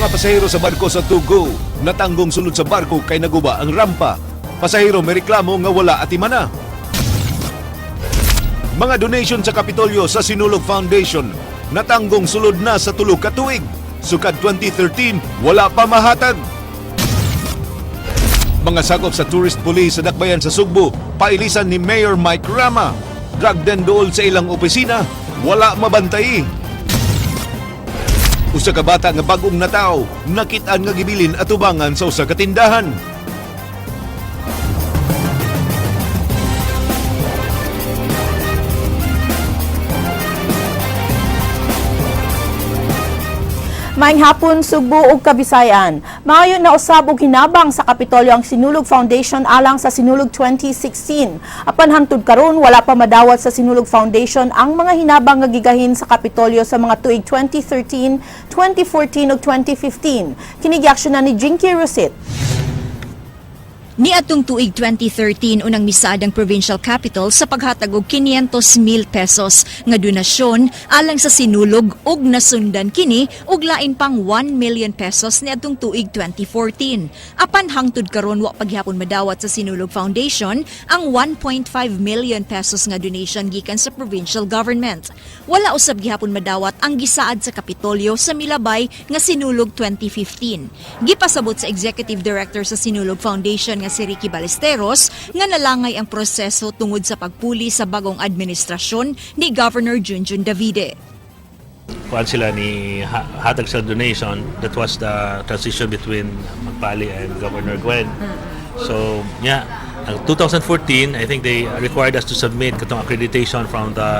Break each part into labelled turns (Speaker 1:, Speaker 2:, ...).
Speaker 1: Mga pasahero sa barko sa Tugo, natanggong sulod sa barko kay naguba ang rampa. Pasahero may reklamo nga wala atimana. Mga donation sa Kapitolyo sa Sinulog Foundation, natanggong sulod na sa 3 ka tuig. Sukad 2013, wala pa mahatag. Mga sakop sa tourist police sa Dakbayan sa Sugbo, pailisan ni Mayor Mike Rama. Drug den dool sa ilang opisina, wala mabantay. Usa ka bata nga bag-ong nataw, nakit-an nga gibilin atubangan sa usa ka tindahan.
Speaker 2: Maayong hapon, Sugbo ug Kabisayan. Maayo na usab og hinabang sa Kapitolyo ang Sinulog Foundation alang sa Sinulog 2016. Apan hangtod karon wala pa madawat sa Sinulog Foundation ang mga hinabang nga gigahin sa Kapitolyo sa mga tuig 2013, 2014 ug 2015. Kini na ni Jinky Rosit.
Speaker 3: Niadtong tuig 2013, unang misaad ang provincial capital sa paghatag og 500,000 pesos nga donasyon alang sa Sinulog ug nasundan kini og lain pang 1 million pesos niadtong tuig 2014. Apan hangtod karon wa paghihapon madawat sa Sinulog Foundation ang 1.5 million pesos nga donation gikan sa provincial government. Wala usab gihapon madawat ang gisaad sa Kapitolyo sa milabay nga Sinulog 2015. Gipasabot sa Executive Director sa Sinulog Foundation nga si Ricky Ballesteros nga nalangay ang proseso tungod sa pagpuli sa bagong administrasyon ni Governor Junjun Davide.
Speaker 4: Kuan sila ni hatag sa donation. That was the transition between Magpali and Governor Gwen. So yeah, ang 2014, I think they required us to submit katong accreditation from the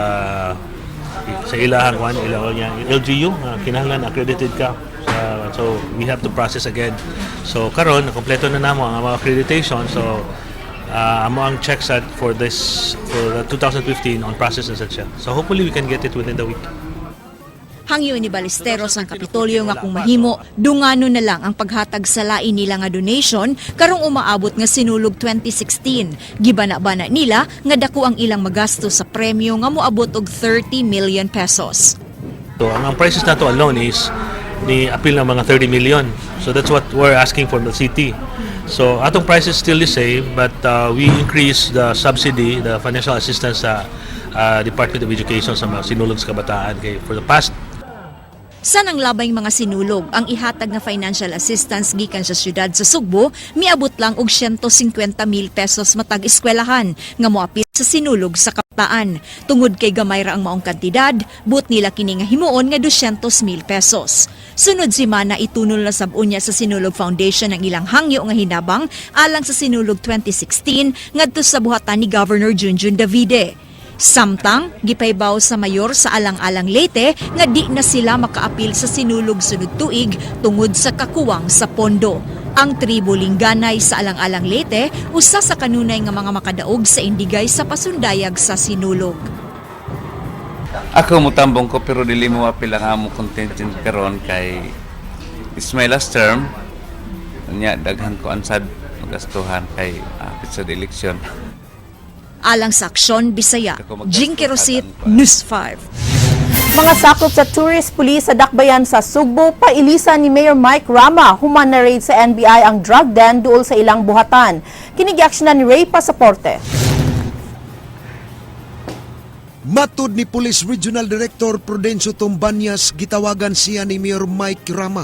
Speaker 4: sa ilahang kuan, ilang niya LGU nga kinahanglan accredited ka. So we have to process again. So karon nakompleto na namo ang mga accreditation. So amo ang checks at for this, for the 2015, on process na sad siya. So hopefully we can get it within the week.
Speaker 3: Hangyo ni Ballesteros ang Kapitolyo nga kung mahimo, dungano na lang ang paghatag sa lain nila nga donation karong umaabot nga Sinulog 2016. Gibana-bana nila nga dako ang ilang magasto sa premyo nga moabot og 30 million pesos.
Speaker 4: So ang prices nato alone is ni appeal ng mga 30 million. So that's what we're asking from the city. So atong prices still the same, but we increase the subsidy, the financial assistance sa Department of Education sa mga Sinulog sa Kabataan kay for the past
Speaker 3: Sa nanglabay mga sinulog, ang ihatag nga financial assistance gikan sa syudad sa Sugbo miabot lang og 150 mil pesos matag eskwelahan nga moapil sa Sinulog sa Kabataan. Tungod kay gamay ra ang maong kantidad, buot nila kini nga himuon nga 200 mil pesos. Sunod semana, itunol na sab unya sa Sinulog Foundation ang ilang hangyo nga hinabang alang sa Sinulog 2016 ngadto sa buhatan ni Governor Junjun Davide. Samtang, gipaybaw sa mayor sa Alang-Alang Leyte nga di na sila makaapil sa Sinulog sunod tuig tungod sa kakuwang sa pondo. Ang tribo Lingganay sa Alang-Alang Leyte usa sa kanunay nga mga makadaog sa indigay sa pasundayag sa Sinulog.
Speaker 5: Ako mutambong ko, pero dili mo apil ang among contingent karon kay it's my last term. Nya daghan ko ansad magastuhan kay apit sa election.
Speaker 3: Alang sa Aksyon Bisaya, Jinky Rosit, News 5.
Speaker 2: Mga sakop sa tourist police sa Dakbayan sa Sugbo, pailisan ni Mayor Mike Rama human na raid sa NBI ang drug den duol sa ilang buhatan. Kini na ni Ray Pasaporte.
Speaker 6: Matud ni Police Regional Director Prudencio Tombanyas, gitawagan siya ni Mayor Mike Rama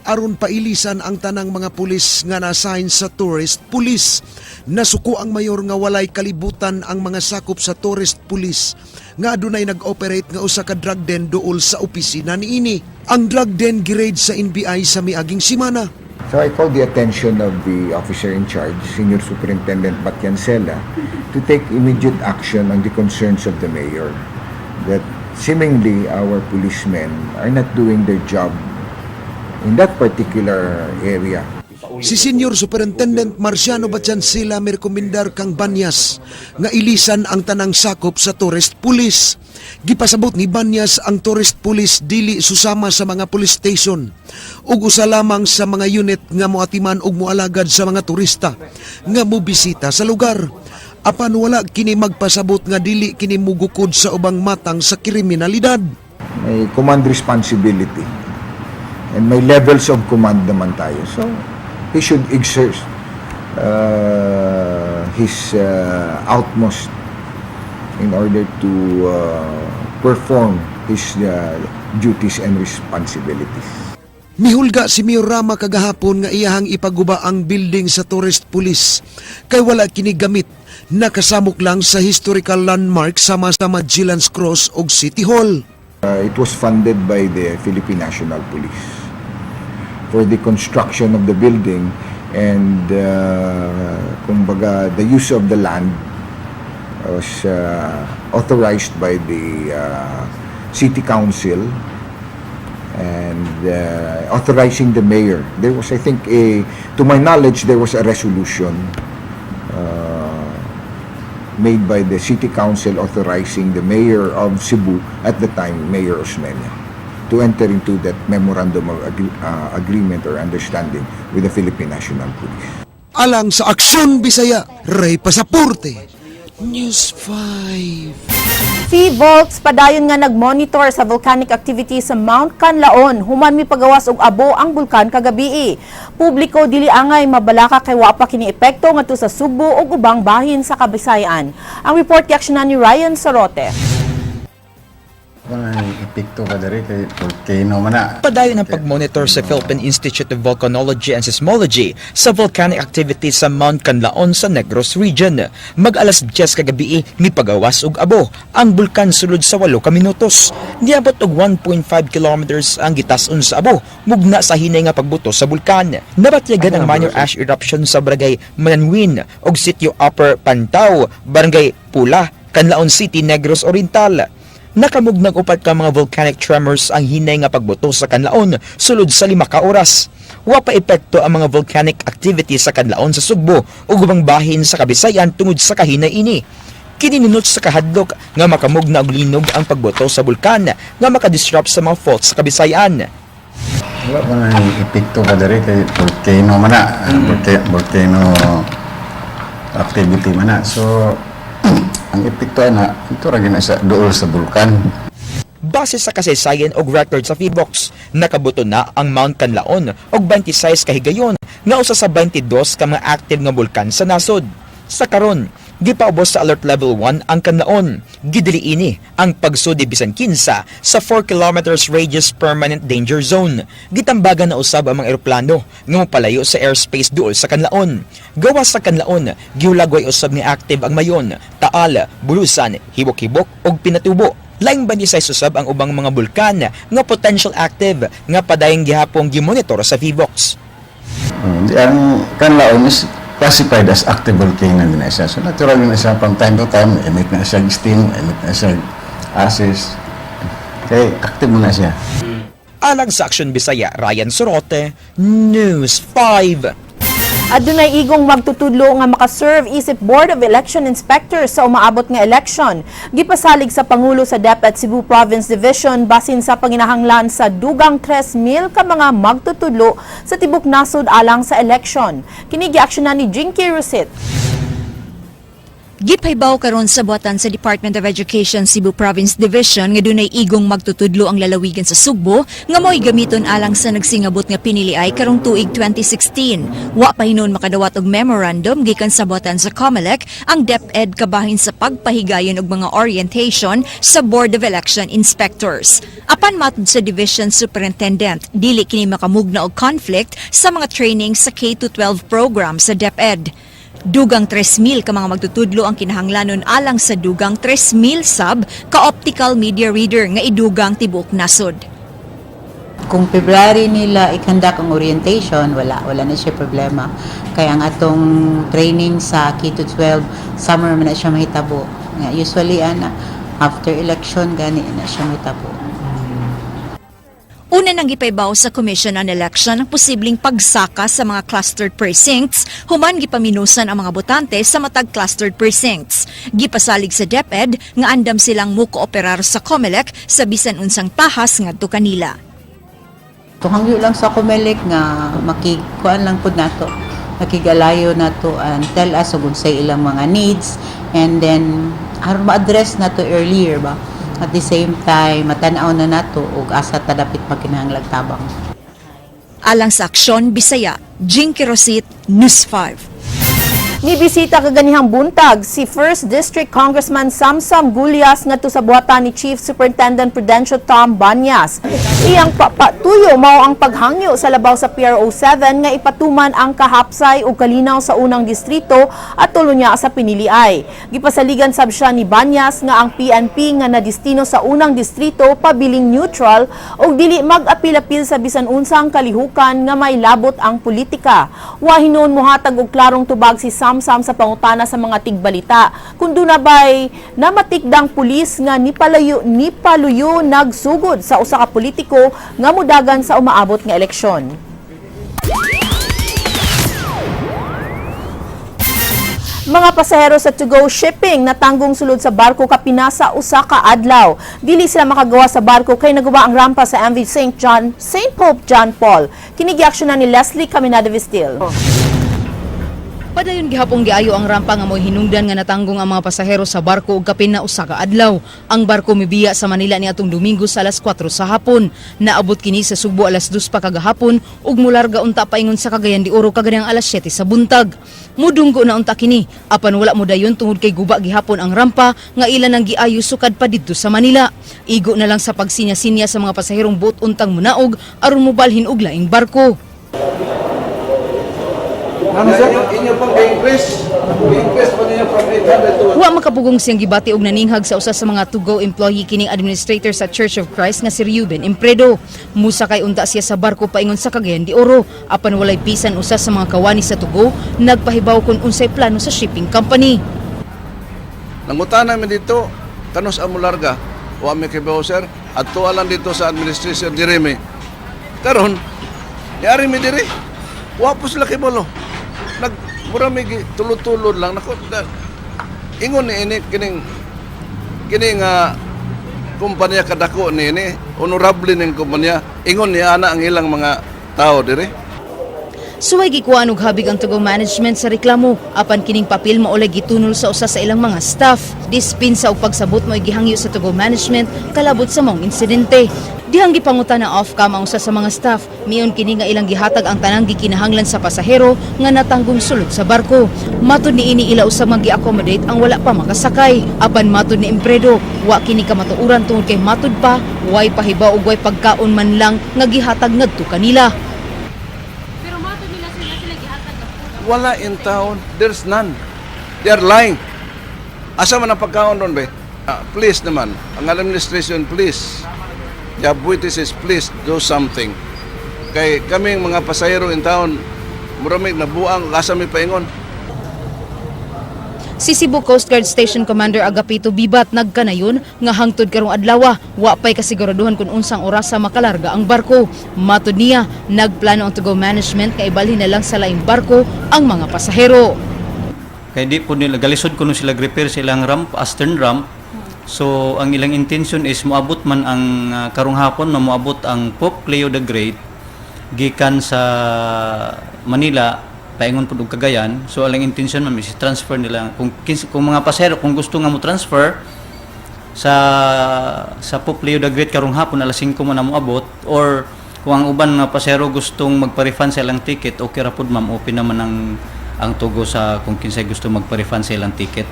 Speaker 6: aron pailisan ang tanang mga pulis nga na-assign sa tourist police. Nasuko ang mayor nga walay kalibutan ang mga sakop sa tourist police nga adunay nag-operate nga usa ka drug den duol sa opisina niini. Ang drug den gi-raid sa NBI sa miaging semana.
Speaker 7: So I called the attention of the officer in charge, Senior Superintendent Batiancela, to take immediate action on the concerns of the mayor that seemingly our policemen are not doing their job in that particular area.
Speaker 6: Si Senior Superintendent Marciano Batiancila mirekomendar kang Banyas nga ilisan ang tanang sakop sa tourist police. Gipasabot ni Banyas, ang tourist police dili susama sa mga police station ug usa lamang sa mga unit nga moatiman ug moalagad sa mga turista nga mobisita sa lugar. Apan wala kini magpasabot nga dili kini mugukod sa ubang matang sa kriminalidad.
Speaker 7: May command responsibility. And may levels of command naman tayo. So, he should exert his utmost in order to perform his duties and responsibilities.
Speaker 6: Mihulga si Mayor Rama kagahapon nga iyahang ipaguba ang building sa tourist police kay wala kini gamit, nakasamok lang sa historical landmark sama sa Magellan's Cross ug City Hall.
Speaker 7: It was funded by the Philippine National Police for the construction of the building and kumbaga the use of the land was authorized by the City Council and authorizing the mayor. There was, I think, to my knowledge, there was a resolution made by the City Council authorizing the mayor of Cebu at the time, Mayor Osmeña, to enter into that memorandum of agreement or understanding with the Philippine National Police.
Speaker 6: Alang sa Aksyon Bisaya, Ray Pasaporte, News 5.
Speaker 2: PHIVOLCS padayon nga nagmonitor sa volcanic activity sa Mount Kanlaon human mipagawas og abo ang bulkan kagabii. Publiko dili angay mabalaka kay wa pa kini epekto ngadto sa Sugbo ug ubang bahin sa Kabisayan. Ang report giaksyonan ni Ryan Sorote.
Speaker 8: Wala epekto ka diri kay volcano man na.
Speaker 9: Padayon ang pag-monitor sa Philippine Institute of Volcanology and Seismology sa volcanic activity sa Mount Kanlaon sa Negros Region. Mag-alas 10 kagabi, mipagawas og abo ang bulkan sulod sa 8 ka minutos. Niabot og 1.5 kilometers ang gitas-on sa abo, mugna sa hinay nga pagbuto sa bulkan. Nabatyagan ang minor ash eruption sa Barangay Mananwin ug Sitio Upper Pantao, Barangay Pula, Canlaon City, Negros Oriental. Nakamugnag upat ka mga volcanic tremors ang hinay nga pagbuto sa Kanlaon sulod sa 5 ka oras. Wa pa epekto ang mga volcanic activity sa Kanlaon sa Sugbo ug ubang bahin sa Kabisayan tungod sa kahinay ini. Kini ninot sa kahadlok nga makamugna og linog ang pagbuto sa bulkan nga makadisrupt sa mga faults sa Kabisayan.
Speaker 8: Wala pa na epekto ka diri kay volcano man na. Volcano activity man na. So ang epekto ana ito ra gyud na sa duol sa bulkan.
Speaker 9: Base sa kasaysayan og record sa PHIVOLCS, nakabuto na ang Mount Kanlaon og 26 kahigayon nga usa sa 22 ka mga active nga bulkan sa nasod. Sa karon, gipaubos sa alert level 1 ang Kanlaon. Gidili ini ang pagsudi bisan kinsa sa 4 kilometers radius permanent danger zone. Gitambagan na usab ang mga eroplano nga mopalayo sa airspace duol sa Kanlaon. Gawas sa Kanlaon, gihulagway usab nga active ang Mayon, Taal, Bulusan, Hibok-Hibok ug Pinatubo. Laing 26 usab ang ubang mga bulkan nga potential active nga padayong gihapong gimonitor sa PHIVOLCS.
Speaker 8: Ang Kanlaon is classified as active volcano din na siya. So natural din na siya from time to time emit na siya steam, emit na siya ashes. Kay active mo na siya.
Speaker 9: Alang sa Aksyon Bisaya, Ryan Sorote, News 5.
Speaker 2: Adunay igong magtutudlo nga makaserve isip Board of Election Inspectors sa umaabot nga election. Gipasalig sa Pangulo sa DepEd Cebu Province Division basin sa panginahanglan sa dugang 3,000 ka mga magtutudlo sa tibok nasod alang sa election. Kini giaksyonan ni Jinky Rusit.
Speaker 3: Gipahibaw karon sa buhatan sa Department of Education Cebu Province Division nga dunay igong magtutudlo ang lalawigan sa Sugbo nga mo'y gamiton alang sa nagsingabot nga piniliay karong tuig 2016. Wa pa hinuon makadawat og memorandum gikan sa buhatan sa COMELEC ang DepEd kabahin sa pagpahigayon og mga orientation sa Board of Election Inspectors. Apan matud sa Division Superintendent, dili kini makamugna og conflict sa mga training sa K-12 program sa DepEd. Dugang 3,000 ka mga magtutudlo ang kinahanglanon alang sa dugang 3,000 sab ka optical media reader nga idugang tibuok nasod.
Speaker 10: Kung February nila i-conduct ang orientation, wala, wala na siya problema. Kaya ang atong training sa K-12, summer man na siya mahitabo. Nga, usually, ana, after election, gani na siya mahitabo.
Speaker 3: Una nang gipaybaw sa Commission on Election ang posibleng pagsaka sa mga clustered precincts human gipaminusan ang mga botante sa matag clustered precincts. Gipasalig sa DepEd nga andam silang mo-kooperar sa COMELEC sa bisan unsang tahas ngadto kanila.
Speaker 10: Tuhangyo lang sa COMELEC nga makikuan lang pud nato, makigalayo nato and tell us kung unsay ilang mga needs and then aron ma-address nato earlier ba. At the same time, matanaw na nato ug asa ta dapit makinahanglag tabang.
Speaker 3: Alang sa Aksyon Bisaya, Jinky Rosit, News 5.
Speaker 2: Nibisita kaganihang buntag si 1st District Congressman Samsam Gullas ngadto sa buhatan ni Chief Superintendent Prudencio Tom Banyas. Iyang papatuyo mao ang paghangyo sa labaw sa PRO 7 nga ipatuman ang kahapsay ug kalinaw sa unang distrito at tulo niya sa piniliay. Gipasaligan sab siya ni Banyas nga ang PNP nga nadistino sa unang distrito pabiling neutral ug dili mag-apil-apil sa bisan unsang kalihukan nga may labot ang politika. Wa hinuon mohatag og klarong tubag si Samsam sa pangutana sa mga tigbalita kung duna bay namatikdang pulis nga nipaluyo nagsugod sa usa ka politiko nga mudagan sa umaabot nga eleksyon. Mga pasahero sa To Go Shipping natanggong sulod sa barko kapinasa usa ka adlaw. Dili sila makagawa sa barko kay naguba ang rampa sa MV St. John St. Pope John Paul. Kini giaksyonan ni Leslie Caminada Vistil.
Speaker 11: Padayon gihapong giayo ang rampa nga mo'y hinungdan nga natanggong ang mga pasahero sa barko og kapin na usa ka adlaw. Ang barko mibiya sa Manila niadtong Domingo sa alas 4 sa hapon. Naabot kini sa Sugbo alas 2 pa kagahapon ug mularga unta paingon sa Cagayan de Oro kaganang alas 7 sa buntag. Mudunggo na unta kini apan wala modayon tungod kay guba gihapon ang rampa nga ila nang giayo sukad pa didto sa Manila. Igo na lang sa pagsinya-sinya sa mga pasaherong buot untang munaog aron mobalhin og laing barko.
Speaker 12: Inyo pang increase, increase pa ninyo from 800 to
Speaker 11: Wa makapugong siyang gibati og naninghag sa usa sa mga To-Go employee kining administrator sa Church of Christ nga si Reuben Impredo. Musakay unta siya sa barko paingon sa Cagayan de Oro apan walay bisan usa sa mga kawani sa To-Go nagpahibaw kung unsay plano sa shipping company.
Speaker 12: Nangutana mi dito, kanus amo larga. Wa mi kibaw, sir. Adto lang dito sa administration diri mi. Karon, yari mi diri. Wa po sila kibalo. Nag mura mi tulod-tulod lang nako. Ingon ni ini kining kining kumpanya kadako ni ini, honorable ning kumpanya. Ingon ni ana ang ilang mga tao diri.
Speaker 11: Suway gikuan og habig ang To-Go management sa reklamo apan kining papel maulay gitunol sa usa sa ilang mga staff. Dispinsa og pagsabot mo gihangyo sa To-Go management kalabot sa maong insidente. Dihang gipangutan na off-cam ang usa sa mga staff, miingon kini nga ilang gihatag ang tanang gikinahanglan sa pasahero nga natanggong sulod sa barko. Matud niini ila usab nga gi-accommodate ang wala pa makasakay. Apan matud ni Impredo, wa kini kamatuoran tungod kay matud pa way pahibaw ug way pagkaon man lang nga gihatag ngadto kanila.
Speaker 12: Wala in town. There's none. They are lying. Asa man ang pagkaon doon, be? Ah, please naman, ang administration, please. The witnesses, please do something. Kay kaming mga pasahero in town, mura mig nabuang, asa mi paingon.
Speaker 11: Si Cebu Coast Guard Station Commander Agapito Bibat nagkanayon nga hangtod karong adlaw wa pay kasiguraduhan kung unsang orasa makalarga ang barko. Matud niya, nagplano ang To-Go management nga ibalhin na lang sa laing barko ang mga pasahero.
Speaker 13: Kay di po nila galisod kuno sila repair sa ilang ramp, astern ramp. So ang ilang intention is moabot man ang karong hapon na moabot ang Pope Leo the Great gikan sa Manila paingon pud og Cagayan. So ang intention man is transfer nila kung mga pasahero kung gusto nga mo transfer sa Pope Leo the Great karong hapon alas 5 man na moabot, or kung ang uban nga pasahero gustong magpa-refund sa ilang ticket, okay ra pud, ma'am, open naman ang To-Go sa kung kinsay gusto magpa-refund sa ilang ticket.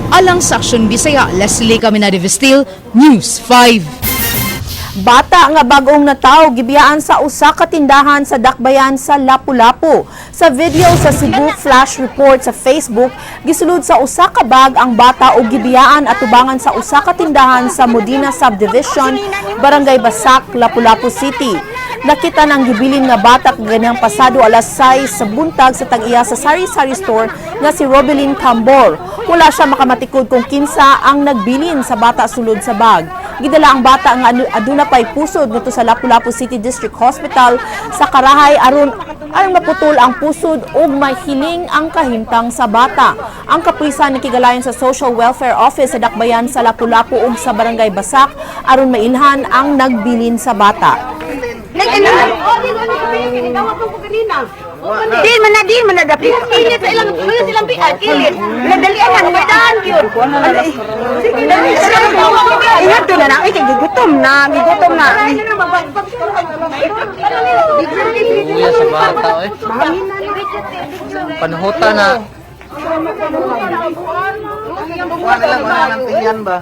Speaker 11: Alang sa Aksyon Bisaya, Leslie Caminade Vestil, News 5.
Speaker 2: Bata nga bag-ong nataw gibiyaan sa usa ka tindahan sa Dakbayan sa Lapu-Lapu. Sa video sa Cebu Flash Report sa Facebook, gisulod sa usa ka bag ang bata ug gibiyaan atubangan sa usa ka tindahan sa Modina Subdivision, Barangay Basak, Lapu-Lapu City. Nakita ng gibilin nga bata kaganihang pasado alas 6 sa buntag sa tag-iya sa sari-sari store nga si Robeline Cambor. Wala siya makamatikod kung kinsa ang nagbilin sa bata sulod sa bag. Gidala ang bata nga aduna pay pusod ngadto sa Lapu-Lapu City District Hospital sa Karahay aron aron maputol ang pusod ug mahiling ang kahimtang sa bata. Ang kapulisan nakigalayon sa Social Welfare Office sa Dakbayan sa Lapu-Lapu ug sa Barangay Basak aron mailhan ang nagbilin sa bata.
Speaker 14: Di man na dapat. Init sa ilang mga silang bian, kilit. Nadalian na may daan yun. Ingat to na na, ay gigutom na, gigutom na.
Speaker 15: Kuya sa bata eh. Panhuta na. Wala lang tingyan ba?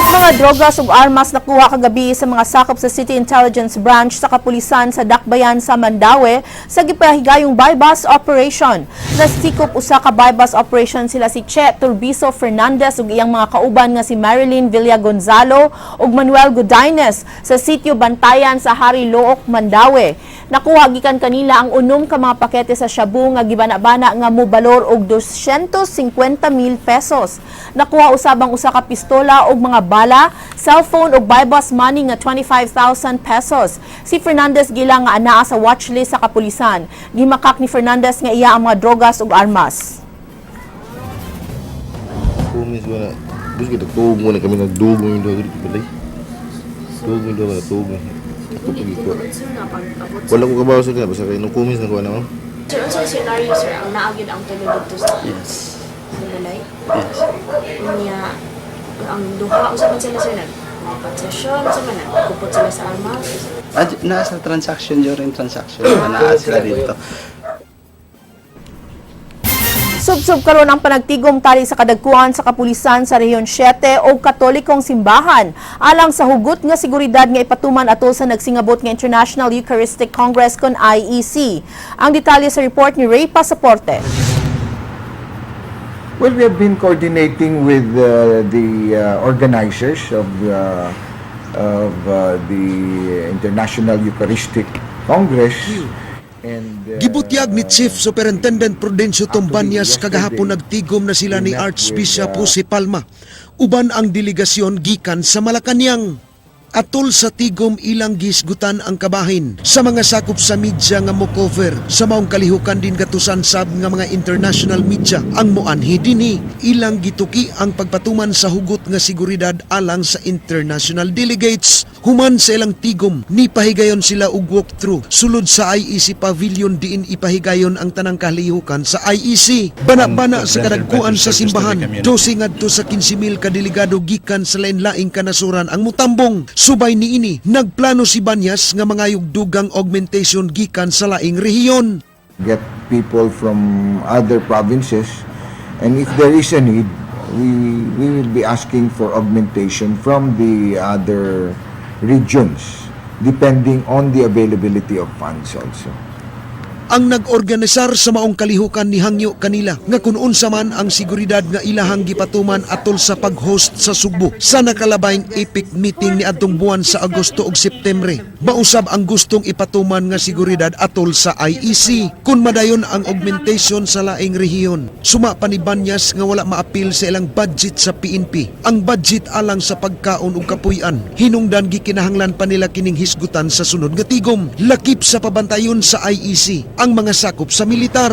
Speaker 2: Mga drogas ug armas nakuha kagabi sa mga sakop sa City Intelligence Branch sa kapulisan sa Dakbayan sa Mandaue sa gipahigayong buy-bust operation. Nasikop usa ka buy-bust operation sila si Che Turbiso Fernandez ug iyang mga kauban nga si Marilyn Villa Gonzalo ug Manuel Godines sa sitio Bantayan sa Hari Look, Mandaue. Nakuha gikan kanila ang 6 ka mga pakete sa shabu nga gibana-bana nga mobalor og 250,000 pesos. Nakuha usab ang usa ka pistola ug mga bala, cellphone ug buy-bust money nga 25,000 pesos. Si Fernandez gila nga anaa sa watchlist sa kapulisan. Gimakak ni Fernandez nga iya ang mga drogas ug armas.
Speaker 16: Kumis ko na. Gusto kita tuog mo na kami nagduog mo yung duha dito balay. Tuog mo yung duha na tuog mo. Ako pag iko. Wala ko kabaw sa kanya basta kay nung kumis na ko na, ma'am.
Speaker 17: Sir, unsa scenario, sir, ang naa gyud ang tulo dito sa sa balay?
Speaker 15: Yes.
Speaker 17: Unya ang duha unsa man sila, sir, nag session, unsa man nagkupot sila sa armas?
Speaker 15: Ah, naa sa transaction during transaction. Naa sila dito.
Speaker 2: Subsob karon ang panagtigom tali sa kadagkuan sa kapulisan sa Rehiyon 7 o Katolikong Simbahan alang sa hugot nga seguridad nga ipatuman atol sa nagsingabot nga International Eucharistic Congress kon IEC. Ang detalye sa report ni Ray Pasaporte.
Speaker 7: Well, we have been coordinating with the organizers of the International Eucharistic Congress and
Speaker 6: Gibutyag ni Chief Superintendent Prudencio Tombanyas kagahapon nagtigom na sila ni
Speaker 7: we met
Speaker 6: Archbishop
Speaker 7: with,
Speaker 6: Jose Palma uban ang delegasyon gikan sa Malacañang. Atol sa tigom, ilang gisgutan ang kabahin sa mga sakop sa media nga mo-cover sa maong kalihukan din gatusan sab nga mga international media ang moanhi dinhi. Ilang gituki ang pagpatuman sa hugot nga seguridad alang sa international delegates. Human sa ilang tigom, ni pahigayon sila og walkthrough sulod sa IEC Pavilion diin ipahigayon ang tanang kalihukan sa IEC. Bana-bana sa kadagkuan sa simbahan, 12 ngadto sa 15,000 ka delegado gikan sa lain-laing kanasuran ang mutambong. Subay niini, nagplano si Banyas nga mangayog dugang augmentation gikan sa laing rehiyon.
Speaker 7: Get people from other provinces, and if there is a need, we will be asking for augmentation from the other regions depending on the availability of funds also.
Speaker 6: Ang nag-organisar sa maong kalihukan ni hangyo kanila nga kun unsa man ang seguridad nga ilahang gipatuman atol sa pag-host sa Sugbo sa nakalabayng APEC meeting ni adtong buwan sa Agosto ug Septembre, mausab ang gustong ipatuman nga seguridad atol sa IEC kun madayon ang augmentation sa laing rehiyon. Suma pa ni Banyas nga wala maapil sa ilang budget sa PNP ang budget alang sa pagkaon ug kapuy-an. Hinungdan gikinahanglan pa nila kining hisgutan sa sunod nga tigom, lakip sa pabantayon sa IEC ang mga sakop sa militar.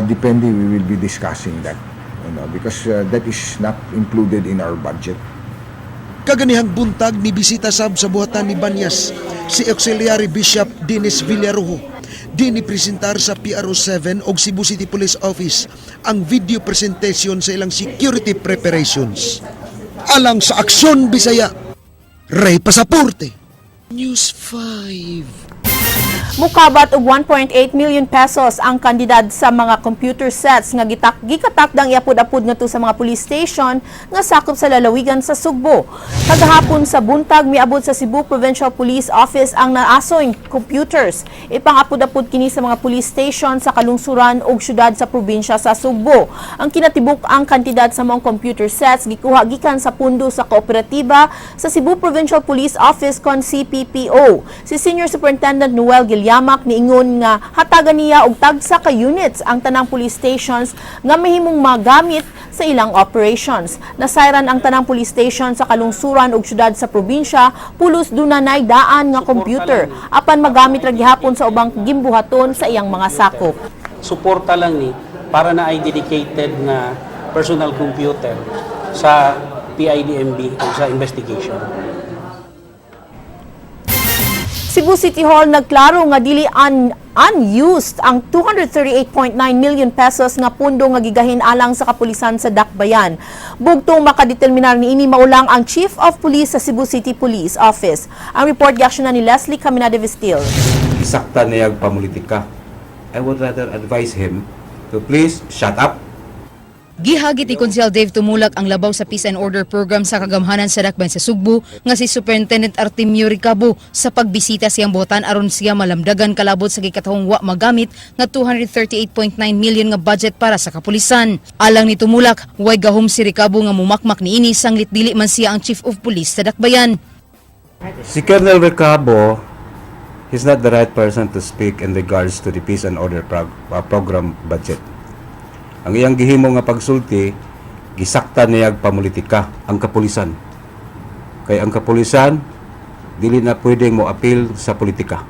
Speaker 7: Depende, we will be discussing that because that is not included in our budget.
Speaker 6: Kaganihang buntag ni bisita sab sa buhatan ni Banyas si Auxiliary Bishop Dennis Villarojo. Di ni presentar sa PRO 7 og Cebu City Police Office ang video presentation sa ilang security preparations. Alang sa Aksyon Bisaya, Ray Pasaporte, News 5.
Speaker 2: Mukabat og 1.8 million pesos ang kantidad sa mga computer sets nga gitak gikatakdang iapod-apod ngadto sa mga police station nga sakop sa lalawigan sa Sugbo. Kagahapon sa buntag miabot sa Cebu Provincial Police Office ang naasoy computers. Ipangapod-apod kini sa mga police station sa kalungsuran ug syudad sa probinsya sa Sugbo. Ang kinatibuk ang kantidad sa mga computer sets gikuha gikan sa pundo sa kooperatiba sa Cebu Provincial Police Office kon CPPO. Si Senior Superintendent Noel Gilyamak niingon nga hatagan niya og tagsa ka units ang tanang police stations nga mahimong magamit sa ilang operations. Nasayran ang tanang police station sa kalungsuran ug syudad sa probinsya pulos dunanay daan nga computer apan magamit ra gihapon sa ubang gimbuhaton sa iyang mga sakop.
Speaker 18: Suporta lang ni para na ay dedicated na personal computer sa PIDMB o sa investigation.
Speaker 2: Cebu City Hall nagklaro nga dili unused ang 238.9 million pesos nga pundo nga gigahin alang sa kapulisan sa Dakbayan. Bugtong makadeterminar niini maulang ang Chief of Police sa Cebu City Police Office. Ang report giaksyonan ni Leslie Caminada Vestil.
Speaker 19: Isakta niya ang pamulitika. I would rather advise him to please shut up.
Speaker 11: Gihagit ni Konsehal Dave Tumulak ang labaw sa Peace and Order Program sa kagamhanan sa Dakbayan sa Sugbo nga si Superintendent Artemio Ricabo sa pagbisita siyang buhatan aron siya malamdagan kalabot sa gikatahong wa magamit nga 238.9 million nga budget para sa kapulisan. Alang ni Tumulak, way gahom si Ricabo nga mumakmak niini sanglit dili man siya ang Chief of Police sa Dakbayan.
Speaker 19: Si Colonel Ricabo, he's not the right person to speak in regards to the Peace and Order Program budget. Ang iyang gihimo nga pagsulti, gisakta niya pamulitika ang kapulisan. Kay ang kapulisan, dili na pwedeng mo appeal sa politika.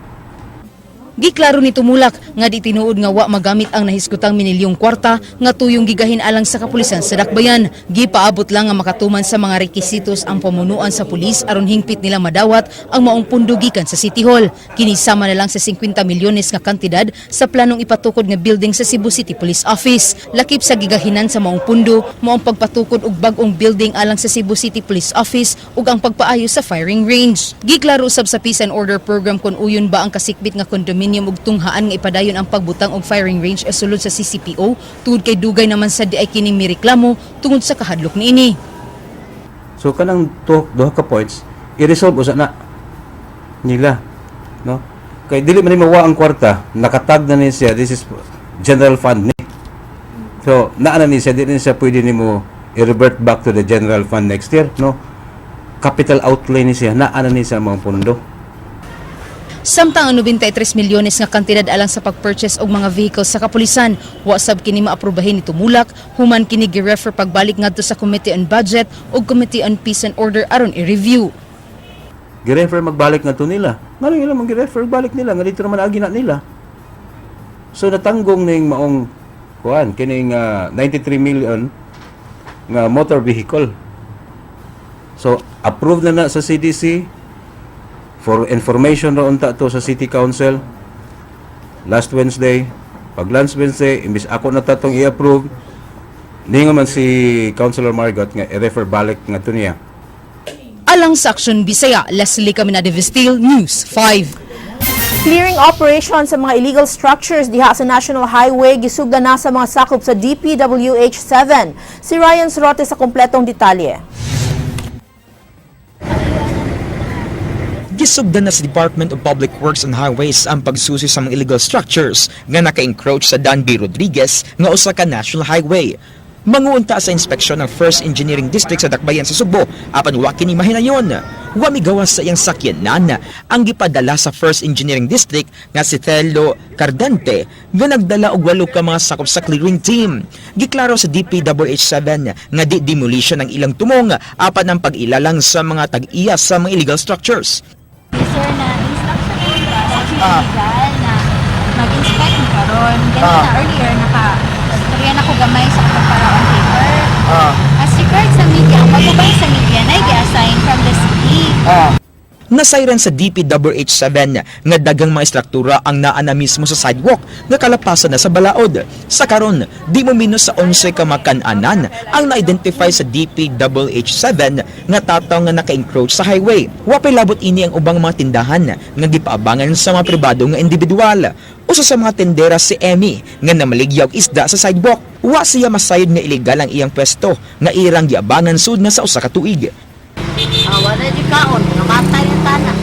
Speaker 11: Giklaro ni Tumulak nga di tinuod nga wa magamit ang nahiskutang minilyong kwarta nga tuyong gigahin alang sa kapulisan sa Dakbayan. Gipaabot lang nga makatuman sa mga rekisitos ang pamunuan sa pulis aron hingpit nila madawat ang maong pundo gikan sa City Hall. Kini sama na lang sa 50 milyones nga kantidad sa planong ipatukod nga building sa Cebu City Police Office. Lakip sa gigahinan sa maong pundo mao ang pagpatukod og bag-ong building alang sa Cebu City Police Office ug ang pagpaayo sa firing range. Giklaro usab sa Peace and Order Program kung uyon ba ang kasikbit nga condominium ug tunghaan nga ipadayon ang pagbutang og firing range sa sulod sa CCPO tungod kay dugay naman sa diay kining mireklamo tungod sa kahadlok niini.
Speaker 19: So kanang duha ka points, i-resolve usa na nila, no? Kay dili man ni mawa ang kwarta, nakatag na ni siya, this is general fund ni. So naa na ni siya, di ni siya pwede nimo i-revert back to the general fund next year, no? Capital outlay ni siya, naa na ni siya ang mga pondo.
Speaker 11: Samtang ang 93 milyones nga kantidad alang sa pag-purchase og mga vehicles sa kapulisan, wa sab kini maaprubahin ni Tumulak, human kini gi-refer pagbalik ngadto sa Committee on Budget ug Committee on Peace and Order aron i-review.
Speaker 19: Gi-refer magbalik ngadto nila. Ngano ila man gi-refer balik nila nga dito naman agi na nila. So natanggong ning maong kuan kining 93 million nga motor vehicle. So approved na na sa CDC for information ra unta to sa City Council last Wednesday. Pag last Wednesday, imbis ako na tatong i-approve, ningon man si Councilor Margot nga i-refer balik nga to niya.
Speaker 11: Alang sa Action Bisaya, Leslie Caminada Vestil, News 5.
Speaker 2: Clearing operation sa mga illegal structures diha sa National Highway gisugdan na sa mga sakop sa DPWH 7. Si Ryan Sorote sa kompletong detalye.
Speaker 9: Gisugdan na sa Department of Public Works and Highways ang pagsusi sa mga illegal structures nga naka-encroach sa Dan B. Rodriguez nga usa ka national highway. Manguunta sa inspeksyon ng First Engineering District sa Dakbayan sa Sugbo apan wa kini mahinayon. Wa migawas sa iyang sakyanan ang gipadala sa First Engineering District nga si Telo Cardente nga nagdala og walo ka mga sakop sa clearing team. Giklaro sa DPWH7 nga di demolition ang ilang tumong apan ang pag-ilalang sa mga tag-iya sa mga illegal structures.
Speaker 20: Sir, na instruction na ba sa legal na mag-inspect mo karon. Ganun na earlier naka storya na ko gamay sa atong para on paper. As regards sa media, ang pag sa media na i-assign from the city.
Speaker 9: Nasayran sa DPWH7 nga dagang mga istruktura ang naa na mismo sa sidewalk nga kalapasan na sa balaod. Sa karon, di mo minus sa 11 ka makananan ang na-identify sa DPWH7 nga tataw nga naka-encroach sa highway. Wa pay labot ini ang ubang mga tindahan nga gipaabangan sa mga pribado nga individual. Usa sa mga tendera si Emmy nga namaligya og isda sa sidewalk. Wa siya masayod nga ilegal ang iyang pwesto nga irang giabangan sud na sa usa ka tuig.
Speaker 14: Ah, wala di kaon, namatay ang tanan.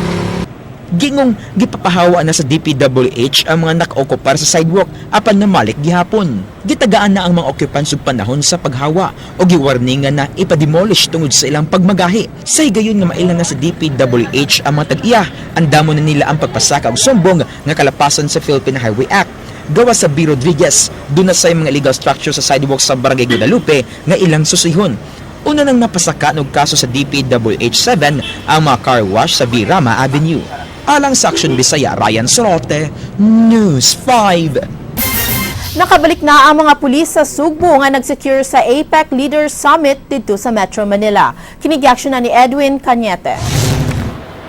Speaker 9: Gingong gipapahawa na sa DPWH ang mga naka-okupar sa sidewalk apan namalik gihapon. Gitagaan na ang mga occupants og panahon sa paghawa o giwarningan na ipademolish tungod sa ilang pagmagahi. Sa higayon nga maila na sa DPWH ang mga tag-iya, andamo na nila ang pagpasaka og sumbong nga kalapasan sa Philippine Highway Act. Gawa sa B. Rodriguez, duna say mga illegal structure sa sidewalk sa Barangay Guadalupe nga ilang susihon. Una nang napasaka og kaso sa DPWH7 ang mga car wash sa V. Rama Avenue. Alang sa Action Bisaya, Ryan Sorote, News 5.
Speaker 2: Nakabalik na ang mga pulis sa Sugbo nga nag-secure sa APEC Leaders Summit dito sa Metro Manila. Kini giaksyonan ni Edwin Cañete.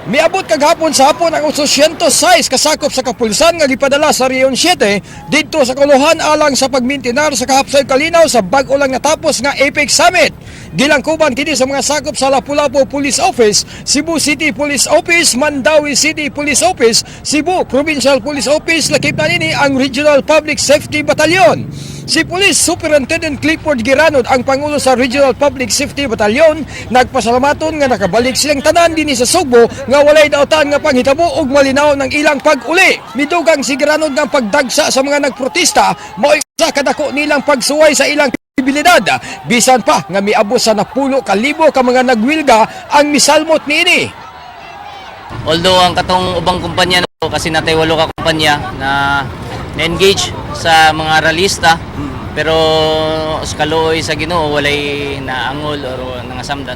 Speaker 21: Miabot kagahapon sa hapon ang 806 kasakop sa kapulisan nga gipadala sa Region 7 didto sa Colohan alang sa pagmintinar sa kahapsay kalinaw sa bag-o lang natapos nga APEC Summit. Gilangkuban kini sa mga sakop sa Lapu-Lapu Police Office, Cebu City Police Office, Mandaue City Police Office, Cebu Provincial Police Office, lakip na nini ang Regional Public Safety Battalion. Si Police Superintendent Clifford Giranod, ang pangulo sa Regional Public Safety Battalion, nagpasalamaton nga nakabalik silang tanan dinhi sa Sugbo nga walay dautan nga panghitabo ug malinaw ng ilang pag-uli. Midugang si Giranod nga pagdagsa sa mga nagprotesta mao'y sa kadako nilang pagsuway sa ilang kredibilidad. Bisan pa nga miabot sa 10,000 ka mga nagwilga ang misalmot niini.
Speaker 22: Although ang katong ubang kumpanya na kasi natay walo ka kumpanya na na-engage sa mga ralista, pero sa kaluoy sa Ginoo walay naangol or nangasamdan.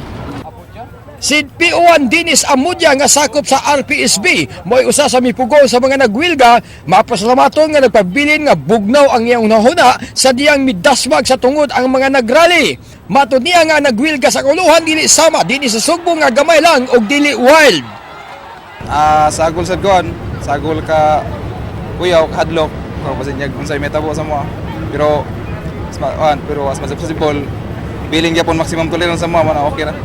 Speaker 21: Si PO1 Dennis Amudia nga sakop sa RPSB mo'y usa sa mipugo sa mga nagwilga, mapasalamaton nga nagpabilin nga bugnaw ang iyang hunahuna sa diyang midasmag sa tungod ang mga nagrally. Matod niya nga nagwilga sa Colohan dili sama dinhi sa Sugbo nga gamay lang og dili wild.
Speaker 23: Sagol sa kuan, sagol ka kuyaw, kahadlok, kung basin niya unsay metabo sa mo. Pero kuan, pero as much as possible, bilin gyapon maximum tolerance sa mo, man okay ra.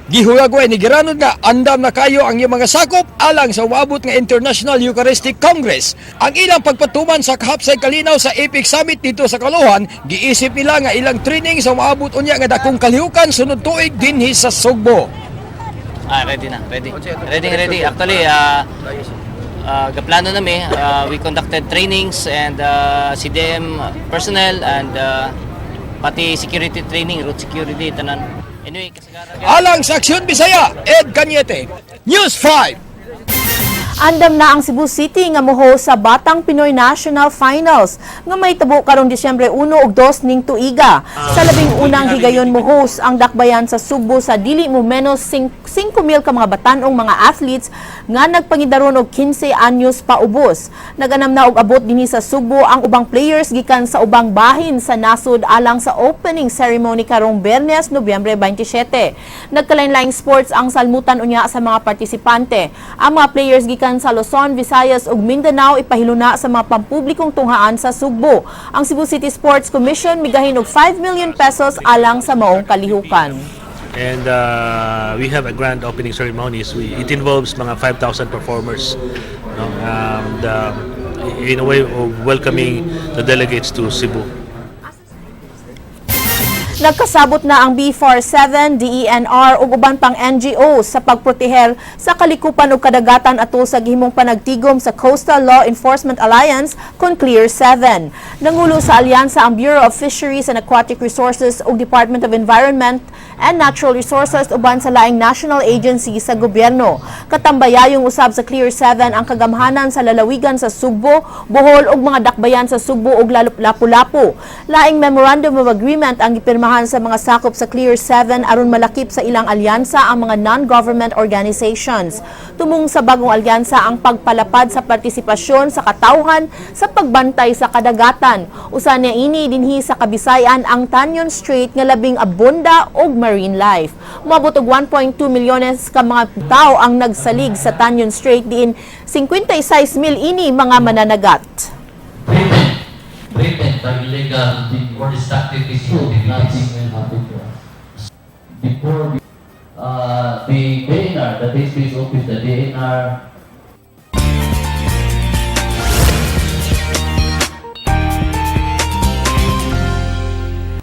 Speaker 21: Gihulagway ni Giranod nga andam na kayo ang iyang mga sakop alang sa umaabot nga International Eucharistic Congress. Ang ilang pagpatuman sa kahapsay kalinaw sa APEC Summit dito sa Colohan, giisip nila nga ilang training sa umaabot unya nga dakong kalihukan sunod tuig dinhi sa Sugbo.
Speaker 22: Ready na, ready. Ready, ready. Actually, gaplano nami, we conducted trainings and CDM personnel and pati security training, road security, tanan. Anyway, kasagaran.
Speaker 21: Alang sa Aksyon Bisaya, Ed Cañete, News 5.
Speaker 2: Andam na ang Cebu City nga moho sa Batang Pinoy National Finals nga mahitabo karong Disyembre 1 ug 2 ning tuiga. Sa 11 higayon mo-host ang dakbayan sa Sugbo sa dili mo menos 5,000 ka mga batan-ong mga athletes nga nagpangidaron og 15 anyos paubos. Naganam na og abot dinhi sa Sugbo ang ubang players gikan sa ubang bahin sa nasod alang sa opening ceremony karong Biyernes, Nobyembre 27. Nagkalain-laing sports ang salmutan unya sa mga partisipante. Ang mga players gikan sa Luzon, Visayas ug Mindanao ipahiluna sa mga pampublikong tunghaan sa Sugbo. Ang Cebu City Sports Commission migahin og 5 million pesos alang sa maong kalihukan.
Speaker 4: And we have a grand opening ceremonies. It involves mga 5,000 performers. No? In a way of welcoming the delegates to Cebu.
Speaker 2: Nagkasabot na ang B47, DENR ug uban pang NGO sa pagproteher sa kalikupan ug kadagatan atol sa gihimong panagtigom sa Coastal Law Enforcement Alliance kon Clear 7. Nangulo sa alyansa ang Bureau of Fisheries and Aquatic Resources ug Department of Environment and Natural Resources uban sa laing national agency sa gobyerno. Katambayayong usab sa Clear 7 ang kagamhanan sa lalawigan sa Sugbo, Bohol ug mga dakbayan sa Sugbo ug Lapu-Lapu. Laing Memorandum of Agreement ang gipirmahan sa mga sakop sa Clear 7 aron malakip sa ilang alyansa ang mga non-government organizations. Tumong sa bagong alyansa ang pagpalapad sa partisipasyon sa katawhan sa pagbantay sa kadagatan. Usa niya ini dinhi sa Kabisayan ang Tañon Strait nga labing abunda og marine life. Moabot og 1.2 milyones ka mga tao ang nagsalig sa Tañon Strait, diin 56 mil ini mga mananagat.
Speaker 24: Threatened by illegal or destructive fishing activities.
Speaker 25: Nothing will happen to us.
Speaker 24: Before the DENR, the Database Office, the DENR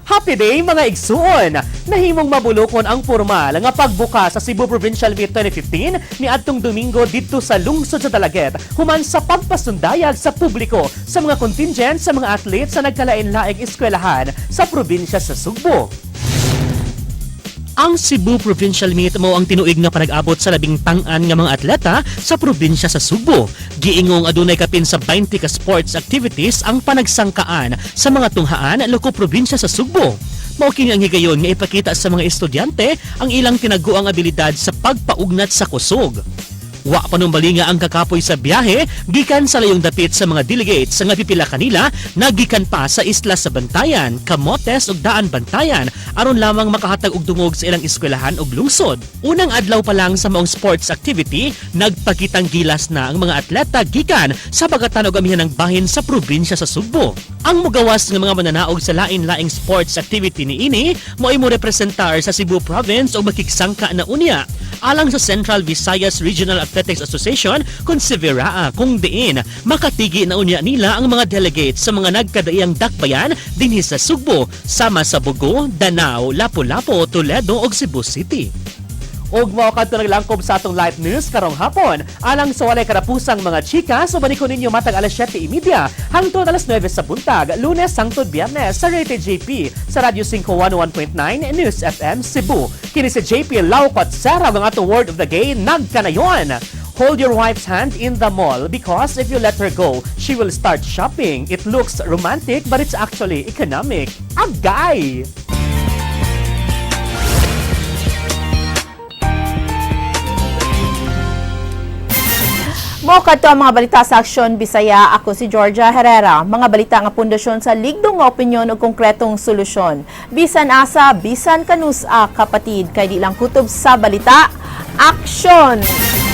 Speaker 26: Happy day, mga igsuon! Nahimong mabulokon ang formal nga pagbuka sa Cebu Provincial Meet 2015 ni adtong Domingo didto sa lungsod sa Dalaguete human sa pagpasundayag sa publiko sa mga contingent sa mga athlete sa nagkalain-laing eskwelahan sa probinsya sa Sugbo. Ang Cebu Provincial Meet mao ang tinuig nga panag-abot sa 10 tang-an nga mga atleta sa probinsya sa Sugbo. Giingong adunay kapin sa 20 ka sports activities ang panagsangkaan sa mga tunghaan loko probinsya sa Sugbo. Mao kini ang higayon nga ipakita sa mga estudyante ang ilang tinaguang abilidad sa pagpaugnat sa kusog. Wa panumbalinga ang kakapoy sa biyahe gikan sa layong dapit sa mga delegates nga pipila kanila nagikan pa sa isla sa Bantayan, Camotes ug Daan Bantayan aron lamang makahatag og dungog sa ilang eskwelahan ug lungsod. Unang adlaw pa lang sa maong sports activity, nagpakitang gilas na ang mga atleta gikan sa bagatan og amihanang bahin sa probinsya sa Sugbo. Ang mugawas nga mga mananaog sa lain-laing sports activity niini mo'y mo representar sa Cebu Province o makigsangka na unya alang sa Central Visayas Regional Athletics Association kung Severaa, kung diin makatigi na unya nila ang mga delegates sa mga nagkadaiyang dakbayan dinhi sa Sugbo sama sa Bogo, Danao, Lapu-Lapu, Toledo ug Cebu City. Ug mao kadto naglangkob sa atong live news karong hapon. Alang sa walay karapusang mga chika, so ko ninyo matag alas 7:30 hangtod alas 9 sa buntag, Lunes hangtod Biyernes sa Rated JP sa Radyo 5 101.9 News FM Cebu. Kini si JP Laucot Sera ang atong word of the day, nagkanayon. Hold your wife's hand in the mall because if you let her go, she will start shopping. It looks romantic, but it's actually economic. Agay!
Speaker 2: Mao kadto ang mga balita sa Aksyon Bisaya. Ako si Georgia Herrera. Mga balita nga pundasyon sa ligdong nga opinyon ug konkretong solusyon. Bisan asa, bisan kanus-a, kapatid, kay di lang kutob sa balita. Aksyon!